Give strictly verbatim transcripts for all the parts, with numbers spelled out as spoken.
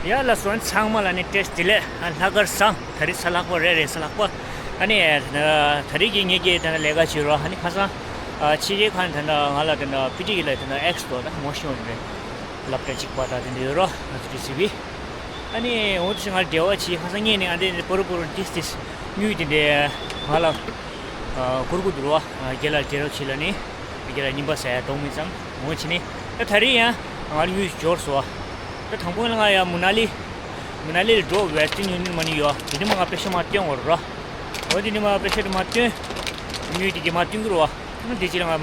ཡ་ལགས་སོ། ཚང་མ་ལ་ནི་བཀྲ་ཤིས་བདེ་ལེགས། ལྷག་དཀར་བཟང་། ད་རེས་གཟའ་ལྷག་པ་རེད། རེད། གཟའ་ལྷག་པ། ཨ་ནི་ད་རེས་ཀྱི་ངེད་ཀྱི་ད་ལས་ཀ་བྱེད་རོགས། ཨ་ནི་ཁ་སང་ཕྱི་རྒྱལ་ཁང་ད་ང་ལ་ད་པི་ཊི་ཀི་ལ་ད་ཨེགས་དོ་ད་མོ་ཤི་ཡོང་རེད། སློབ་གྲྭ་གཅིག་པ་ད་དེ་འདྲ་ཡོད་རོགས། ང་ཚོ་ཏི་སི་བི། ཨ་ནི་འོ་དེ་ང་འབྲེལ་བ་བྱས། ཁ་སང་ངས་ནི་ཨ་འདྲས་ནི་པོ་རོ་པོ་རོ་ཏིས་ཏིས་དངུལ་དེ་འདྲས་ང་ལ་བསྐུར་གི་འདུག་རོགས། རྒན་ལགས་རྒན་རོགས་བྱེད་ལ་ནི་རྒན་ལགས་རྙིང་པ་ཟ་ཡ་གཏོང་མི་ཙང་འོ་བྱས་ནི། ད་ད་རེས་ཡང་ང་ལ་དངུལ་འབྱོར་སོང་བ། ད་དང་པོ་ལ་ང་ཡ་མུ་ན་ལི་མུ་ན་ལི་ལ་འགྲོ། ཝེ་སི་ཊརན་ཡུ་ནི་ཡན་མ་ནི་ཡོད། དེ་ནི་མ་ང་པེ་ཤ་མ་བཏོན་བར་རོགས། འོ་དེ་ནི་མ་པེ་ཤ་དེ་མ་བཏོན། དངུལ་དེ་གི་མ་བཏོན་གི་རོགས། ཨ་ནི་དེ་ཅི་ལ་ང་མ་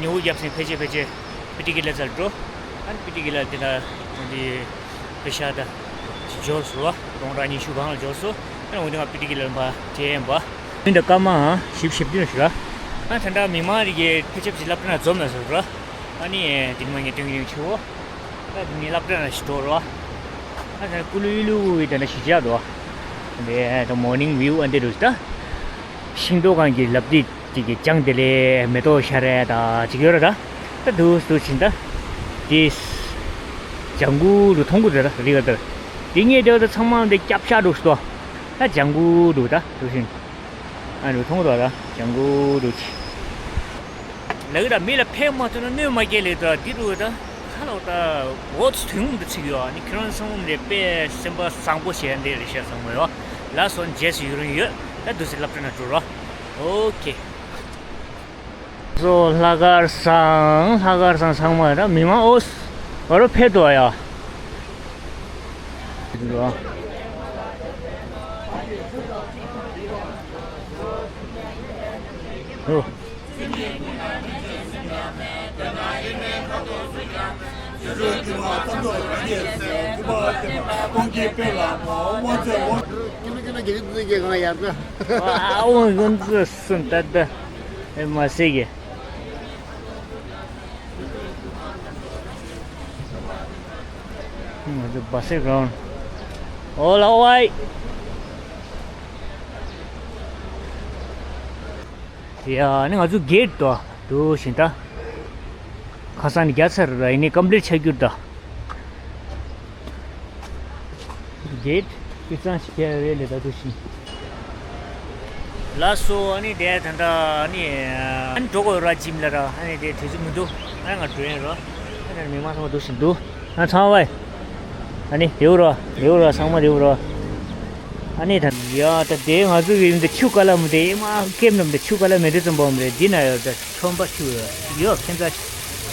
ཉོ་བོ་རྒྱབ་སེ་ཕལ་ཆེར་ཕལ་ཆེར་པི་ཊི་ཀི་ལ་ཚར་འགྲོ། ཨ་ནི་པི་ཊི་ཀི་ལ་དེ་ལ་འདི་པེ་ཤ་ད་འབྱོར་སོང་བ། སྟོང་ཕྲག་ཉི་ཤུ་སྒང་ལ་འབྱོར་སོང་། ཨ་ནི་འོ་དེ་ང་པི་ཊི་ཀི་ལ་མ་དྲན་པ། མི་འདྲ་སྐར་མ་ཞིབ་ཞིབ་དུས་ཞུ་ར། ཨ་ད་ལྟ་མི་མང་རིགས་ཀྱི་ཕལ་ཆེར་ཅིག་སློབ་གྲྭ་ན་འཛོམས་ཡོད་ཟེར་ར། ཨ་ནི་དེ་ནི་མ་ངས་སྟོན་གྱི་ཡོད་ཆུ་བོ། ཨ་དེ་ནི་སློབ་གྲྭ་ན་ཞིག་འགྲོ་ར། ཨ་ད་ཀུ་ལུ་ཡུ་ལུ་བི་ད་ན་ཞིག་བྱ་དོ། དེ་ད་མོར་ནིང་བིའུ་ཨ་འདི་རུ་ད། ཤིང་ཏོག་གང་གི་ལབ་དེ། ཅིག་གི་ལྗང་དེ་ལས་མེ་ཏོག་ཤ་རེ་ད་ཅིག་ཡོད་ར་ད། ད་དུ་དུ་ཕྱིན་ད། དེ་ལྗང་གུ་རུ་མཐོང་གི་རེད་ད་རི་ག་ད། དེ་ངས་དེ་བ་ད་ཚང་མ་འདི་སྐྱབས་ཤ་འགྲོ་སྟོ། ད་ལྗང་གུ་རུ་ད་དུ་ཕྱིན། ཨ་རུ་མཐོང་གི་ད་ལྗང་གུ་རུ་ཅི། ལག་ད་མི་ལ་ཕན་མ་ཐོན་ན་གནོད་མ་སྐྱེལ་ལེ་ད་འདི་རུ་ད། ཁ་ལོ་ད་འོ་ཚོ་དུས་ངུ་འདི་ཚིག་ཡོད། ཨ་ནི་ཁྱེད་རང་ཚང་མ་འདི་དཔེ་སེམས་པ་བཟང་པོ་བྱས་འདི་རེད་ཤག་བཟང་མོ་ཡོད། ལགས་སོ། རྗེས་སུ་ཡུན་རིང་ཡོད། ད་དུས་ཚོད་སློབ་གྲྭ་ན་འགྲོ་རོགས། ཨོ་ཁེ། སོ་ལྷག་དཀར་བཟང་། ལྷག་དཀར་བཟང་། ཚང་མ་ར་མི་མང་ཨོ་ཨོ་རོ་ཕེབས་འདུག་ཡ། ཨོ། ཡ་ནི་ང་ཚོ་གེ་ཊི་དོ་འདུག་བཞིན་ད། ཁ་སང་ནི་བརྒྱ་ཚར་ར་ཡིན་ནི་ཀམ་པི་ལིཊ་ཆགས་རྒྱུ་ད། གེ་ཊི་ཀི་ཙང་ཞིག་རྒྱག་རེད་ལས་ད་དུ་ཤིང་། ལགས་སོ། ཨ་ནི་དེ་ད་ལྟ་ཨ་ནི་ཨ་ནི་འགྲོ་དགོས་ར་ཇིམ་ལ་ར། ཨ་ནི་དེ་དུས་ཚོད་མི་འདུག་ཨ་ནི་ང་འགྲོ་ཡིན་ར། ཨ་ནི་མི་མང་ཚང་མ་འདུག་བཞིན་འདུག་ཨ་ཚང་བའི། ཨ་ནི་རེའུ་ར་རེའུ་ར་ཚང་མ་རེའུ་ར། ཨ་ནི་ད་ཡ་ད་དེ་ང་ཚོ་གི་འདི་ཆུ་ཀ་ལ་མི་དེ་ཡེ་མ་ཀེམ་ནམ་དེ་ཆུ་ཀ་ལ་མི་དེ་ཙམ་པོ་མི་རེད། འདི་ན་ཡོད་ད་ཁྲོན་པ་ཆུ་ཡོད་ཡོད་ཁྱེད་ཚ།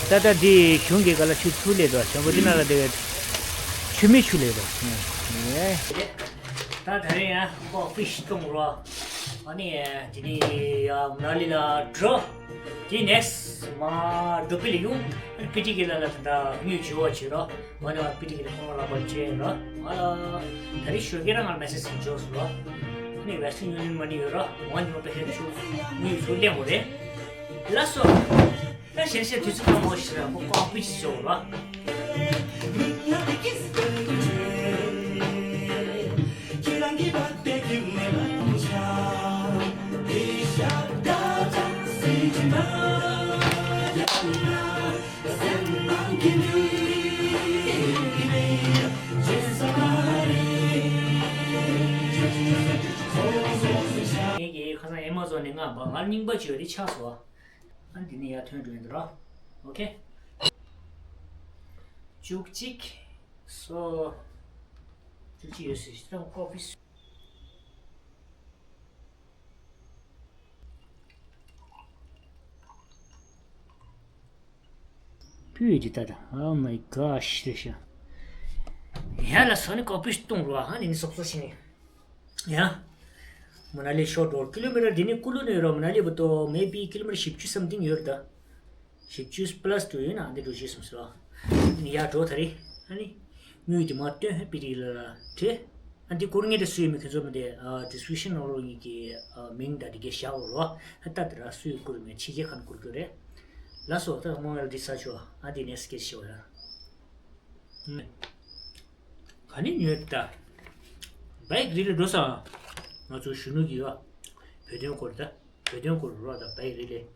ད་ད་འདི་གཞུང་གི་ཀ་ལ་ཆུ་ཚུར་ལས་དོ་ཁྲོན་པ་འདི་ན་ལ་དེ་ཆུ་མི་ཆུ་ལས་དོ། ད་ད་རེས་ཡང་ཀོ་ཕི་ཤི་གཏོང་རོགས། ཨ་ནི་དེ་ནི་ཡ་མ་ལི་ལ་འགྲོ། དེ་ནེག་སི་མ་འགྲོ་པི་ལ་ཡོང་། ཨ་ནི་པི་ཊི་ཀི་ལ་ལ་ད་དངུལ་བྱུ་བ་བྱེད་རོགས། ང་ནི་པི་ཊི་ཀི་ལ་ཁོང་ལ་ལག་པ་བྱེད་རོགས། ང་ལ་ད་རེས་ཞོགས་ཀས་རང་ང་ལ་མེ་སེ་ཇི་ཞིག་འབྱོར་སོང་རོགས། ཨ་ནི་ཝེ་སི་ཊརན་ཡུ་ནི་ཡན་མ་ནི་ཡོད་རོགས། ང་ཉི་མ་པེ་ཤ་ཆུ་དངུལ་ཆུ་ལེན་དགོས་རེད། ལགས་སོ། ད་གཞན་ཞིག་དུས་ཚོད་གང་མོ་ཞིག་ར་ཁོ་ཀོ་ཕི་ཞིག་ཞོག་ར། ངེད་ཀྱིས་ཁ་སང་ཨེ་མ་ཛོན་ནས་མངགས་པ་ང་རྙིང་པ་བྱོས་རེ་ཆགས་སོ། ཨ་འདི་ནས་ཡར་ཐོན་འགྲོ་ཡིན་འདུག་ར། ཨོ་ཁེ། བཅུ་གཅིག་སོ། བཅུ་གཅིག་ཡོད་སྲིད་ཤི་ཏང་ཀོ་ཕི་སི། བུ་ཡི་འདི་ལྟ་དང་། Oh my gosh རེད་ཤག་ཡ་ལ་སོ་ནི་ཀོ་ཕི་སི་གཏོང་རོགས། ཨ་ནི་ནི་སོབ་སོ་ཤི་ནི། ཡ། མ་ན་ལི་ཤོར་འགྲོ། ཀི་ལོ་མི་ཊར་འདི་ནི་ཀུ་ལུ་ནས་རོ་མ་ན་ལི་བར་དུ་མེ་བི་ཀི་ལོ་མི་ཊར་བཞི་བཅུ་སམ་ཐིང་ཡོད་རེད་ད། བཞི་བཅུ་པ་ལ་སི་དུ་ཡོད་ན་འདི་འགྲོ་ཤེས་སམ་སོ། ཡ་འགྲོ་ད་རེད། ཨ་ནི། དངུལ་འདི་མ་སྟོན་ཧ་པི་རི་ལ་ལ་བྲེ། ཨ་འདི་སྐུར་ངེས་དེ་སུ་ཡོད་མེད་ཁྱོད་ཚོ་མི་དེ་ཨ་ཌི་སི་ཀི་རིབ་ཤན་ནང་ལོགས་ངེད་ཀྱི་ཨ་མིང་དང་འདི་གའི་བཞག་འོ་རོ། ཧ་ད་དེ་ར་སུ་ཡོད་སྐུར་མེད་ཕྱི་རྒྱལ་ཁང་སྐུར་རྒྱུ་རེད། ལགས་སོ། ད་སྔོན་ལ་འདི་ས་ཆོག་ཨ་འདི་ནས་སྐད་ཆ་བཤད་འོ་ཡ། ག་ནས་ཉོས་ད། བའིག་རི་ལས་འགྲོ་ས། ང་ཚོ་གཞོན་ནུ་གི་ཡོད། བོད་དོན་སྐོར་ད། བོད་དོན་སྐོར་རོགས་ད་བའིག་རི་ལས།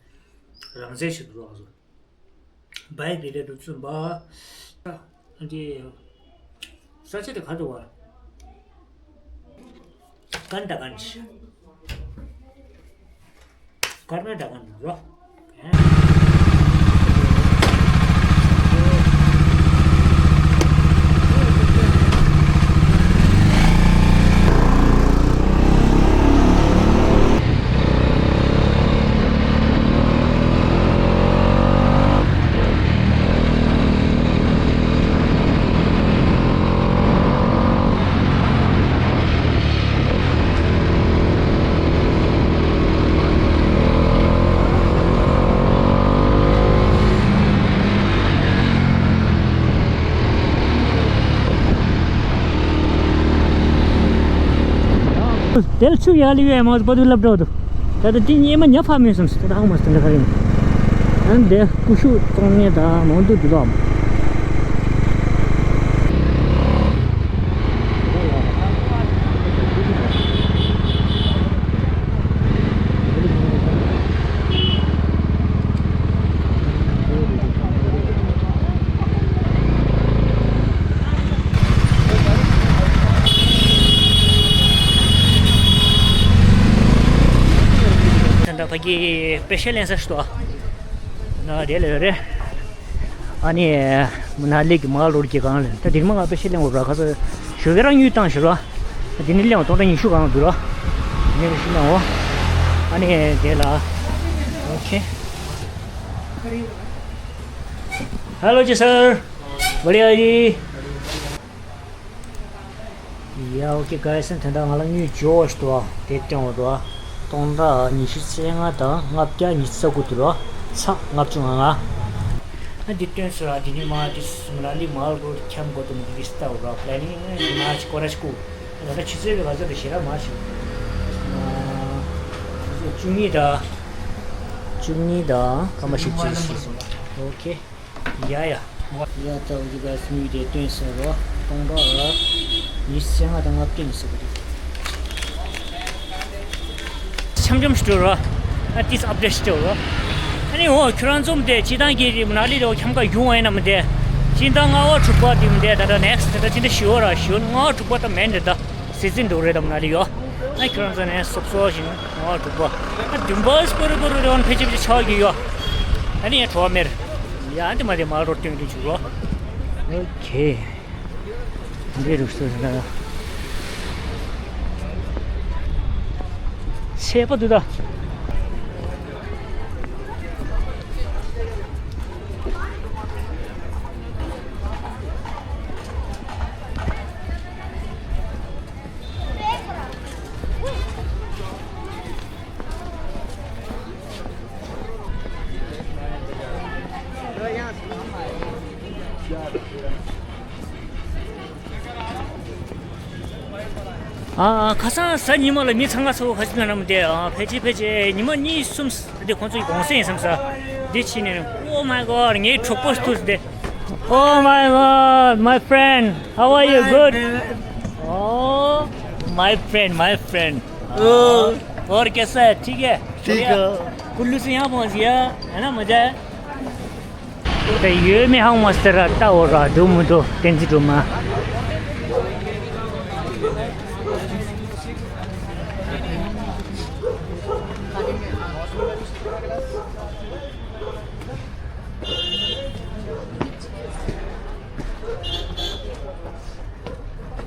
རང་བཙན་ཞིག་ཏུ་རོགས་སོ། བའིག་རི་ལས་འགྲོ་ཚུན་པ། འདི། ས་ཆ་དེ་ག་འདྲ་བ། ཀར་ན་ཊ་ཀ་ནས། ཀར་ན་ཊ་ཀ་ནས་རོ། དེར་ཆུ་ཡར་ལ་ཡོད་མ་བ་དུ་ལབ་འགྲོ་འདུག་ད་ལྟ་དེ་ཉེས་མ་ཉ་ཕ་མེད་སམ་སི་ད་ཧང་མ་སི་ད་ལ་ཁ་རིང་། ཨན་དེ་ཀུ་ཤུ་གཏོང་ངེས་ད་མང་དུ་འདུག་ལོ། ད་ཕ་གི་པེ་ཤེ་ལེན་ས་ཤི་ཏོ། ན་དེ་ལས་རེད། ཨ་ནི་མ་ན་ལི་གི་མ་ལོར་གྱི་གང་ལེན་ད་དེ་མ་ང་པེ་ཤེ་ལེན་འོ་ར་ཁ་ས་ཞོ་གི་རང་ཡུལ་བཏང་ཤི་ར། དེ་ནི་ལེན་སྟོང་ཕྲག་ཉི་ཤུ་གང་འདུག་ར། ངས་པེ་ཤེ་ལེན་འོ། ཨ་ནི་དེ་ལ། ཨོ་ཁེ། Hello जी सर। बढ़िया जी। ཡ་ཨོ་ཁེ་ག་ཡ་སེན་དེ་འདྲ་ང་ལ་དངུལ་འབྱོར་ཞིག་འདུག་ཨ། དེ་སྟོན་འོ་འདུག་ཨ། སྟོང་ཕྲག་ཉི་ཤུ་རྩ་ལྔ་དང་ལྔ་བརྒྱ་ཉི་ཤུ་རྩ་དགུ་འདུག་ཨ། ཚག་ལྔ་བཅུ་ང་ལྔ། ཨ་འདི་སྟོན་སོང་ཨ། འདི་ནི་མ་འདི་སུ་མ་ན་ལི་མ་ལ་རོ་འཁྱམ་དགོས་འདུག་མི་འདི་སྟ་འོ་འདུག་ཨ། པི་ལེ་ནིང་ང་མ་ཅི་ཀོ་ར་ཅི་ཀུ། ད་ལྟ་ཆུ་ཚོད་ཀྱི་ལ་ཚོད་དུ་ཞེ་དྲག་མ་ཞིག་ཆུ་ཚོད་བཅུ་གཉིས་དང་། བཅུ་གཉིས་དང་སྐར་མ་བཞི་བཅུ་ཞིག་སོང་། ཨོ་ཁེ། ཡ་ཡ། ཡ་ད་འུ་ཅི་ག་སི་མིག་དེ་སྟོན་ཟེར་རོ། སྟོང་ཕྲག་ཉི་ཤུ་རྩ་ལྔ་དང་ལྔ་བརྒྱ་ཉི་ཤུ་རྩ་དགུ་རེད། འཆམ་འཆམ་ཞིག་འགྲོ་རོ། ཨ་ཏིས་ཨབ་ཌེ་ཊི་ཞིག་འགྲོ་རོ། ཨ་ནི་འོ་ཁྱོད་རང་ཚོ་མི་དེ་སྤྱི་བཏང་གི་མ་ན་ལི་རེ་འཁྱམ་ག་ཡོང་བ་ཡིན་ན་མི་དེ། སྤྱི་བཏང་ལྔ་པ་དྲུག་པ་དེ་མི་དེ་ད་ལྟ་ནེག་སི་ཊི་ད་ལྟ་ཅི་འདྲ་ཞི་བ་ར་ཞི་བ་ལྔ་པ་དྲུག་པ་ད་མེད་འདྲ་ད། སི་ཛིན་འགྲོ་རེད་དམ་ན་ལི་ཡོ། ཨ་ཁྱོད་རང་ཚོ་ནས་སོབ་སོ་བཞིན་ང་དྲུག་པ། ཨ་བདུན་པ་སྐོར་སྐོར་རེ་བ་ཕལ་ཆེར་ཕལ་ཆེར་ཆགས་ཀྱི་ཡོ། ཨ་ནི་ཡ་བྲོ་བ་མེར། ཡ་འདི་མ་རེད་མ་རོ་སྟོན་དུ་བཅུག་རོ། ཨོ་ཁེ། འདི་རུ་སོ་ན། ཆད་པ་འདུག་ད། ཨ་ཨ་ཁ་སང་གཟའ་ཉི་མ་ལ་མི་ཚང་མ་ཚོ་ཁ་ཅིག་ན་ནམ་དེ་ཨ་ཕལ་ཆེར་ཕལ་ཆེར་ཉི་མ་གཉིས་གསུམ་དེ་ཁོང་ཚོ་ཡི་གུང་སེང་ཡིན་བསམ་ས། འདི་ཕྱིན་ནས། Oh my God ངའི་གྲོགས་པོ་ཐུག་སྟེ། Oh my God, my friend, how are you? Good? Oh, my friend, my friend. और कैसा है? ठीक है? ठीक है। कुल्लू से यहाँ पहुँच गया, है ना? मज़ा है। ད་ཡོད་མེད་ཧང་མ་སྟེར་ར་ལྟ་འོ་ར་འགྲོ་མི་འགྲོ་བསྟན་འཛིན་སྒྲོལ་མ།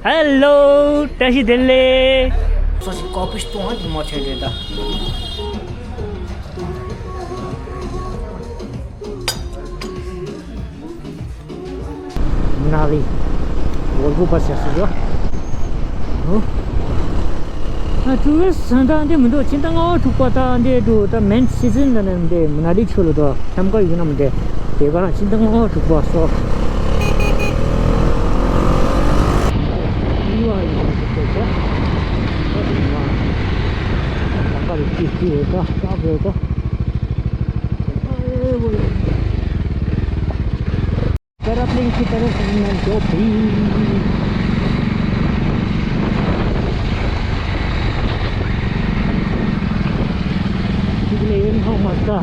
Hello བཀྲ་ཤིས་བདེ་ལེགས། སོ་སི་ཀོ་པི་སྟོང་ཧ་དེ་མོ་ཆེན་རེད་ད། མ་ན་ལི། ཝོལ་བོ་བྷ་སི་ཡར་སོང་ཡོད། ཨ་ཊུ་རི་སི་ཊི་ད་འདི་མི་འདུག་སྤྱི་ཟླ་ལྔ་པ་དྲུག་པ་ད་འདི་འདུག་ད་མེན་སི་ཛིན་ན་ནི་འདི་མ་ན་ལི་ཆུ་ལ་འགྲོ་འཁྱམ་ག་ཡོད་ན་མི་འདི་དེ་ག་རང་སྤྱི་ཟླ་ལྔ་པ་དྲུག་པ་སོ། Paraplane की तरह से मैं जो भी Even how much का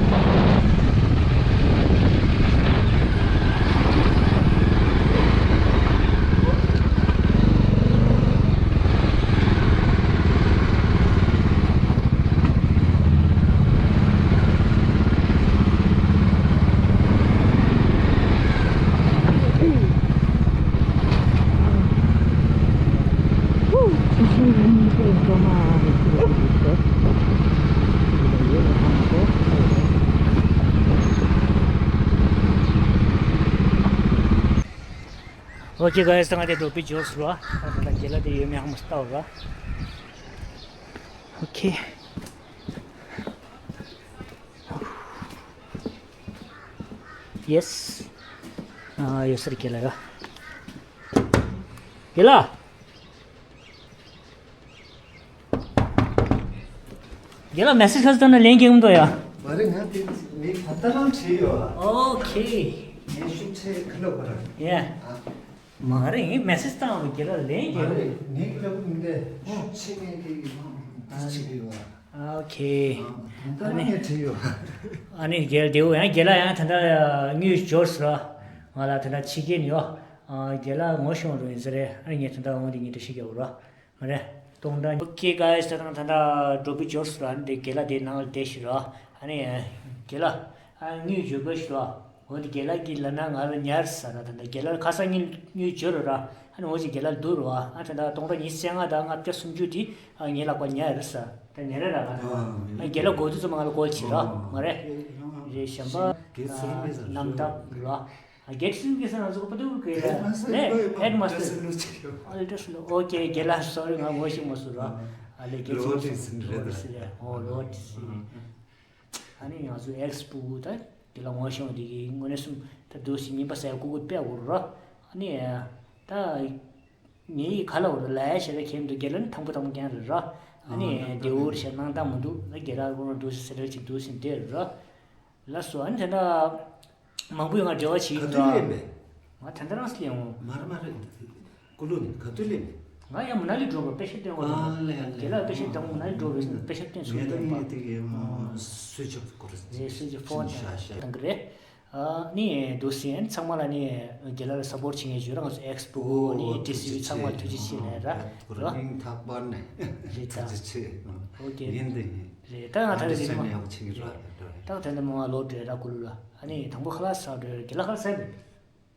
Okay guys, ད་ང་དེ་འགྲོ་པའི་འབྱོར་སོང་ར། ད་ད་རྒན་ལགས་དེ་ཡོད་མེད་ཧ་མ་ལྟ་བ་ར། Okay. Yes. ཨ་ཡོད་ས་རེད་རྒན་ལགས་ར། རྒན་ལགས། རྒན་ལགས་མེ་སེ་ཇི་ཁ་ཙམ་ན་ལན་རྒྱག་མི་འདུག་ཡ། མ་རེད། ང་དེ་ངས་ད་ལྟ་རང་བྲིས་ཡོད་ཨ། Okay. ངས་ཤུགས་ཆེ་ག་ལ་བར། Yeah. ཨ། མ་རེད། ངས་མེ་སེ་ཇི་བཏང་བ་རྒན་ལགས་ལན་རྒྱག་མ་རེད། ངས་ག་ལ་བར་མི་འདས་ཤུགས་ཆེ་ངས་དེ་ཡིན་ནམ་དེ་བྱེད་ཀྱི་ཡོད་ཨ། Okay. ཨ། ད་ལྟ་རང་ངས་བྲིས་ཡོད་ཨ། ཨ་ནི་རྒན་ལགས་དེ་འོ་ཡང་རྒན་ལགས་ཡང་ད་ལྟ་དངུལ་འབྱོར་སོང་ར། ང་ལ་ད་ལྟ་ཕྱི་རྒྱལ་ནས་ཡོད། ཨ། རྒན་ལགས་ངོ་ཤེས་པ་འདྲ་ཡིན་ས་རེད། ཨ་ནི་ངས་ད་ལྟ་འོང་དེ་ངས་འགྲེལ་བཤད་རྒྱག་དགོས་ར། མ་རེད། སྟོང་ཕྲག Okay guys, ད་ད་ད་འགྲོ་པའི་འབྱོར་སོང་ར། འདི་རྒན་ལགས་དེ་ནང་ལ་བསྡད་ཤི་ར། ཨ་ནི་རྒན་ལགས། ཨ་དངུལ་འབྱོར་དགོས་ཤི་ར། འོ་འདི་རྒན་ལགས་ཀྱིས་ལབ་ན་ང་ལ་ཉར་ཟེར་ར། ད་ད་རྒན་ལགས་ཁ་སང་དངུལ་དངུལ་འབྱོར་ར། ཨ་ནི་འོ་ཅིག་རྒན་ལགས་བསྡུ་ར། ཨ་ད་ད་སྟོང་ཕྲག་ཉི་ཤུ་རྩ་ལྔ་དང་ལྔ་བརྒྱ་སུམ་ཅུ་དེ་ཨ་ངའི་ལག་པ་ཉར་ཟེར། ད་ཉར་ར་ང་ད། ཨ་རྒན་ལགས་གོ་དུས་ཙམ་ང་ལ་ཀོལ་བྱེད་ར། མ་རེད། རེད། གཞན་པ་རྣམ་དག་ར། ཨ། རྒན་ཚུལ་གྱི་སང་ང་ཚོ་པ་ཏུ་གི་ལས་ཧེཌ་མ་སི་ཊར། ཨལ་ཊ་སི་ལོ། Okay རྒན་ལགས་སོ་རི། ང་ངོ་ཤེས་མ་སོང་ར། ཨ་ལས་རྒན་ཚུལ་ལོ་ཊི་སི་རེད། ཨོ་ལོ་ཊི་སི། ཨ་ནི་ང་ཚོ་ཨེག་སི་ཕྲུ་གུ་ད་རྒན་ལགས་ངོ་ཤེས་པ་དེ་གི་དངོས་གནས་སུ་ད་འདུག་སེ་ཉིན་པ་གསལ་ཀུ་ཀུ་དཔེ་འུར་ར། ཨ་ནི་ད་ངའི་ག་ལ་འུར་ལ་ཡ་ཞེ་ད་ཁྱེད་འདུག་རྒན་ལགས་ནི་དང་པོ་དང་པོ་རྐྱང་རེད་ར། ཨ་ནི་དེ་འུར་ཞེ་སྣང་དག་མི་འདུག་ད་རྒན་ལགས་ཁོང་འདུག་སེ་སེ་རེལ་ཅིག་འདུག་སེ་བསྡད་ར། ལགས་སོ། ཨ་ནི་དེ་འདྲ་མང་པོས་ང་འབྲེལ་བ་བྱེད་ཀྱི་ཡོད་ར། ག་དུས་སླེབས་མེད། ང་ད་ལྟ་རང་སླེབས་ཡོང་། མ་རེད་མ་རེད། ཀུ་ལུ་ནས་ག་དུས་སླེབས་མེད། ང་ཡང་མ་ན་ལི་འགྲོ་བར་དཔེ་ཤག་སྟོན་དགོས་འདུག་ཨ་ལེ་ཨ་ལེ། རྒན་ལགས་དཔེ་ཤག་སྟོན་དགོས། ང་ན་ལི་འགྲོ་བར་དཔེ་ཤག་སྟོན་ཚུལ་ངས་ད་ཡིན་ངས་པ། དེ་གའི་སུའི་ཆོག་གོ་རེད། རེད། སུའི་ཆོག་ཕོན་ཤ་ཤ་བཏང་གི་རེད། ཨ་ནི་འདུག་སེ་ཚང་མ་ལ་ནི་རྒན་ལགས་ལ་སབ་པོར་བྱེད་མཁན་ཡོད་ར། ང་ཚོ་ཨེག་སི་ཕྲུ་གུ་ཨོ་ནི་ཨོ་ཊི་སི་ཝི་ཐུགས་རྗེ་ཆེ། ཚང་མ་ཐུགས་རྗེ་ཆེ་ལབ་ར། ཨོ་ར། སྙིང་ཐག་པ་ནས་རེད་ད། ཐུགས་རྗེ་ཆེ། ཨོ་ཀེ། ཡིན་དེ་ཡིན། རེད། ད་ང་ད་རེས་ཨ་འདི་ཚོ་ནས་ཡག་པོ་བྱེད་ཀྱི་རེད། ད་དེ་འདྲ་མང་བ་ལོ་བགྲེས་ར་ཀུ་ལུ་ལ། ཨ་ནི་དང་པོ་ཁ་ལག་ཟ་འགྲོ་རྒན་ལགས་ཁ་ལག་ཟ་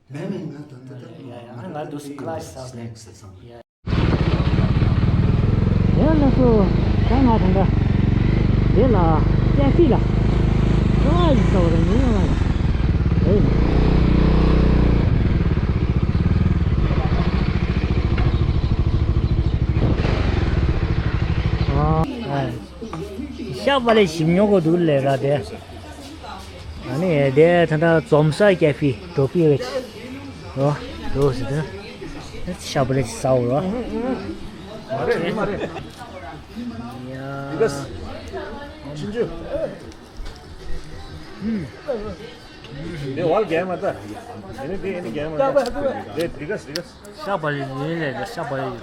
མེད། མེད་མེད། ང་ད་ད་ད་ཡ་ཡ། ང་ང་འདུག་སེ་ཁ་ལག་ཟ་འགྲོ། སི་ནེག་སི་ཟ་སོང་། ཡ། ཡ་ལགས་སོ། ད་ང་ད་ད་དེ་ལ་ཀེ་ཧྥེ་ལ་ཁ་ལག་ཟ་བ་ར་ཉིན་ཡང་ལ་ཨེ། ཨ་ཨ། ཤ་པ་ལེ་ཞིམ་ཉོ་གོ་འདུག་ལེ་ར་དེ། ཨ་ནི་དེ་ད་ལྟ་འཛོམས་ས་ཀེ་ཧྥེ་འགྲོ་པའི་རེད། རོ་རོ་ཟེར་དེ། ཤ་པ་ལེ་ཟ་འོ་རོ། མ་རེད་མ་རེད། ཡ། ཆིན་ཆུ། དེ་བལ་རྒན་མ་ད། དེ་ནི་དེ་ཨེ་ནི་རྒན་མ་ད། དེ་དེ་ག་སི་དེ་ག་སི། ཤ་པ་ལེ་ཡིན་ལེ་ཤ་པ་ལེ་ཡིན།